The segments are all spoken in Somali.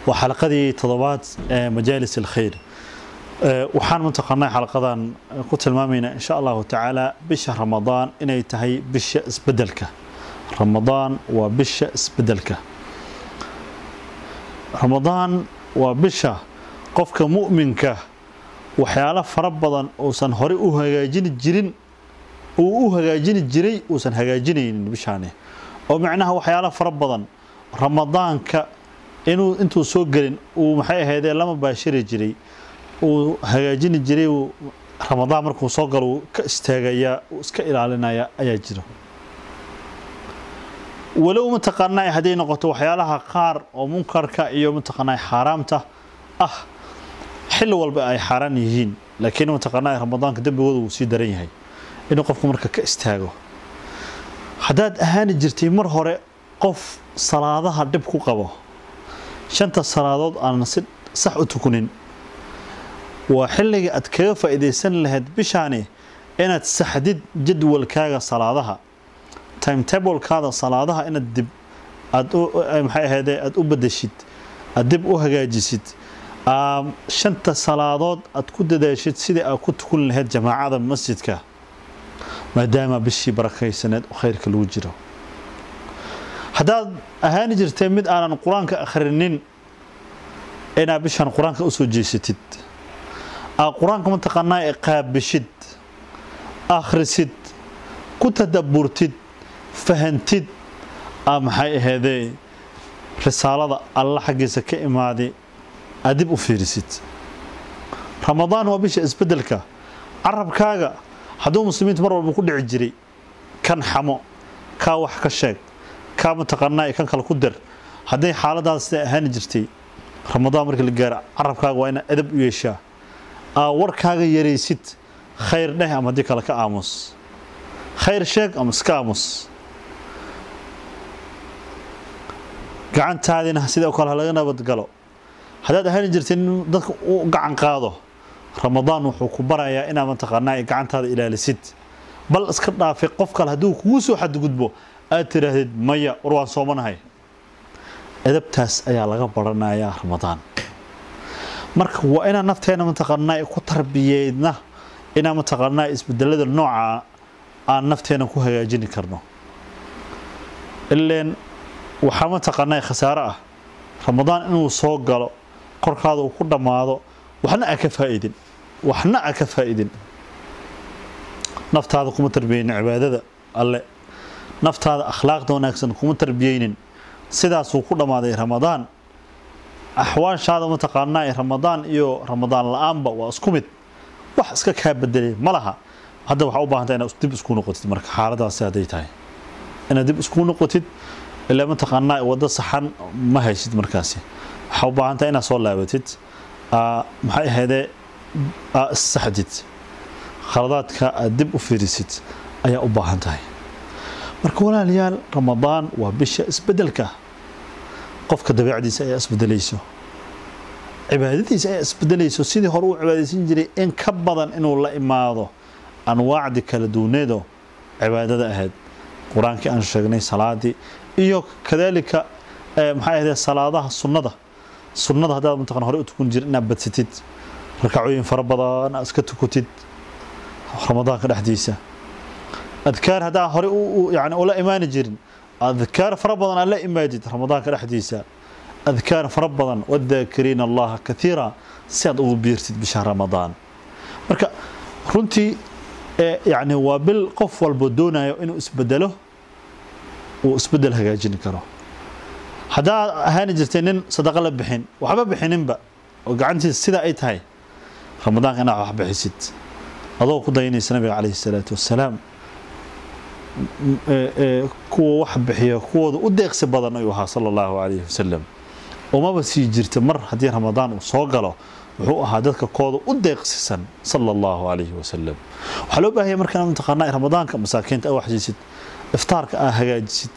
Waa xalaqadii toddobaad ee Majaalis Alkhayr. Waxaan mataqaanaa xalaqadan ku tilmaamaynaa, insha Allahu tacaala, bisha Ramadaan inay tahay bisha isbedelka. Ramadaan waa bisha isbedelka. Ramadaan waa bisha qofka mu'minka waxyaalo fara badan uusan horey u hagaajini jirin uu u hagaajini jiray uusan hagaajinaynin bishaani, oo macnaha waxyaalo fara badan Ramadaanka inuu intuu soo gelin uu, maxay ahaydee, lama baashiri jiray, uu hagaajini jiray, uu Ramadaan markuu soo galo uu ka istaagayaa, uu iska ilaalinaya ayaa jiro. Walow mataqaanaa hadday noqoto waxyaalaha qaar oo munkarka iyo mataqaanaa xaaraamta ah, xilli walba ay xaaraan yihiin, laakiin mataqaanaa Ramadaanka dembigooda wuu sii daran yahay inuu qofku marka ka istaago. Haddaad ahaani jirtay mar hore qof salaadaha dhib ku qabo, shanta salaadood aanan si sax u tukunin, waa xilliga aad kaga faa'iidaysan lahayd bishaani inaad saxdid jadwalkaaga salaadaha, timetablekaada salaadaha, inaad dib aad u, maxay ahaydee, aad u bedeshid, aad dib u hagaajisid, shanta salaadood aad ku dadaashid sidii aad ku tukun lahayd jamaacada masjidka, maadaama bishii barakaysaneed oo khayrka lagu jiro. Haddaad ahaani jirtay mid aanan Qur-aanka akhrinin, inaad bishan Qur-aanka usoo jeesatid, aad Qur-aanka mataqaanaa qaabishid, akhrisid, ku tadaburtid, fahantid, maxay ahaydee, risaalada Alla xaggiisa ka imaaday aad dib u fiirisid. Ramadaan waa bisha isbedelka. Carabkaaga hadduu muslimiintu mar walba ku dhici jiray kan xamo, kaa wax ka sheeg, kaa mataqaanaa kan kale ku dir, hadday xaaladaas siday ahaani jirtay, Ramadaan markii la gaaro carabkaaga waa inaad edab u yeeshaa, aa warkaaga yaraysid, khayr dheh ama haddii kale ka aamus, khayr sheeg ama iska aamus. Gacantaadina sidoo kale ha laga nabadgalo. Haddaad ahaani jirtay in dadka u gacan qaado, Ramadaan wuxuu ku barayaa inaad mataqaanaa gacantaada ilaalisid, bal iska dhaafay qof kale hadduu kugu soo xadgudbo aad tiraahdid: "Maya, war waan soomanahay." Edabtaas ayaa laga baranayaa Ramadaan. Marka waa inaan nafteena mataqaanaa ku tarbiyeydna inaan mataqaanaa isbedelada nooca aan nafteena ku hagaajini karno. Ileen waxaa mataqaanaa khasaare ah Ramadaan inuu soo galo, korkaada uu ku dhammaado, waxna a ka faa'iidin, waxna a ka faa'iidin. Naftaada kuma tarbiyeynin cibaadada Alle, naftaada akhlaaqda wanaagsan kuma tarbiyeynin, sidaasuu ku dhammaaday Ramadaan. Axwaashaada mataqaanaa Ramadaan iyo Ramadaan la-aanba waa isku mid, wax iska kaa bedelay ma laha. Hadda waxaa u baahantay inaad dib isku noqotid. Marka xaaladaasi hadday tahay inaad dib isku noqotid, ilaa mataqaanaa waddo saxan ma haysid, markaasi waxaa u baahantahay inaad soo laabatid, maxay ahaydee, issaxdid, khaladaadka aad dib u fiirisid ayaa u baahan tahay. Marka walaalayaal, Ramadaan waa bisha isbedelka. Qofka dabeecadiisa ayaa isbedelayso, cibaadadiisa ayaa isbedelayso, sidii hore uu cibaadaysan jiray in ka badan inuu la imaado, anwaacdii kala duwaneedo cibaadada ahayd, Qur-aankii aan sheegnay, salaadii iyo kadaalika, maxay ahayd, salaadaha sunnada. Sunnada haddaad mataqan hore u tukun jir, inaad badsatid, rakacooyin fara badan aad iska tukutid Ramadaanka dhexdiisa. Adkaar haddaa hore yani ula imaani jirin, adkaar fara badan aad la imaadid Ramadaanka dhexdiisa, adkaar fara badan, waddaakiriina Allaha kathiira, si aad ugu biirtid bisha Ramadaan. Marka runtii yani waa bil qof walba doonayo inuu isbedelo, uu isbedel hagaajini karo. Haddaad ahaani jirtay nin sadaqa la bixin, waxba bixininba, oo gacantiisa sida ay tahay, Ramadaanka inaad wax bixisid adoo ku dayanaysa nabiga calayhi salaatu wasalaam, kuwa wax bixiya kuwooda u deeqsi badan ayuu ahaa, sala Allahu calayhi wasalam. Umaba sii jirta mar haddii Ramadaan uu soo galo, wuxuu ahaa dadka kooda u deeqsisan, sala Allahu calayhi wasalam. Waxaa loo baahanya markaa mataqaanaa Ramadaanka masaakiinta aa waxsiisid, iftaarka aa hagaajisid,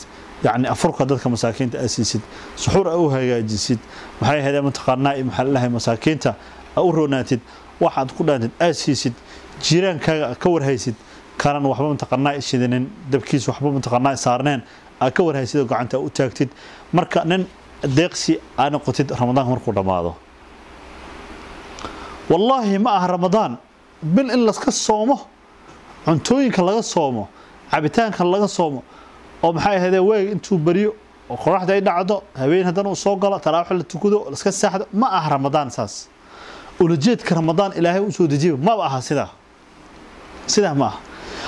yacni afurka dadka masaakiinta aa siisid, suxuur aa u hagaajisid, maxay ahayd, mataqaanaa, maxaa la dhahay, masaakiinta aa u roonaatid, waxaad ku dhaantid aa siisid, jiiraankaaga ka warhaysid, kanan waxba mataqaanaa shidanin dabkiisa, waxba mataqaanaa saarneen aa ka warhaysid oo gacanta u taagtid. Marka nin deeqsi aa noqotid Ramadaanka markuu dhammaado. Wallaahi ma aha Ramadaan bil in laska soomo, cuntooyinka laga soomo, cabitaanka laga soomo, oo maxay ahaydee weeg intuu beriyo oo qoraxda ay dhacdo habeen haddana uu soo galo taraawiix la tukado laska saaxdo. Ma aha Ramadaan saas. Ulajeedka Ramadaan Ilaahay u soo dejiyo maba aha sidaa, sidaa ma aha.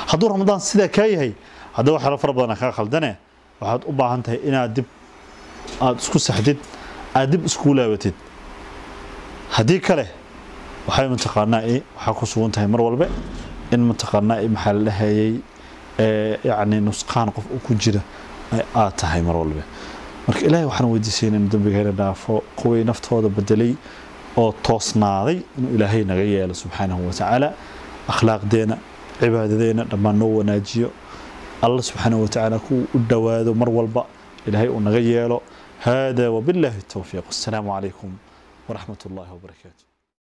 Hadduu Ramadaan sidaa kaa yahay, haddaba waxyaalo fara badan kaa khaldane, waxaad u baahan tahay inaad dib aada isku saxdid, aad dib iskugu laabatid. Haddii kale waxay mataqaanaa waxaa ku sugan tahay mar walba in mataqaanaa maxaa la dhahayay yacni nusqaan qof uu ku jira aad tahay mar walba. Marka Ilaahay waxaan weydiisayna inuu dembigeena dhaafo, kuwii naftooda bedelay oo toosnaaday inuu Ilaahay naga yeelo subxaanahu watacaala, akhlaaqdeena cibaadadeena dhammaan noo wanaajiyo, Allah subxaanahu watacaala kuwa u dhowaado mar walba Ilaahay uu naga yeelo. Hada wabillahi towfiiq. Assalaamu calaykum waraxmat ullahi wabarakaatu.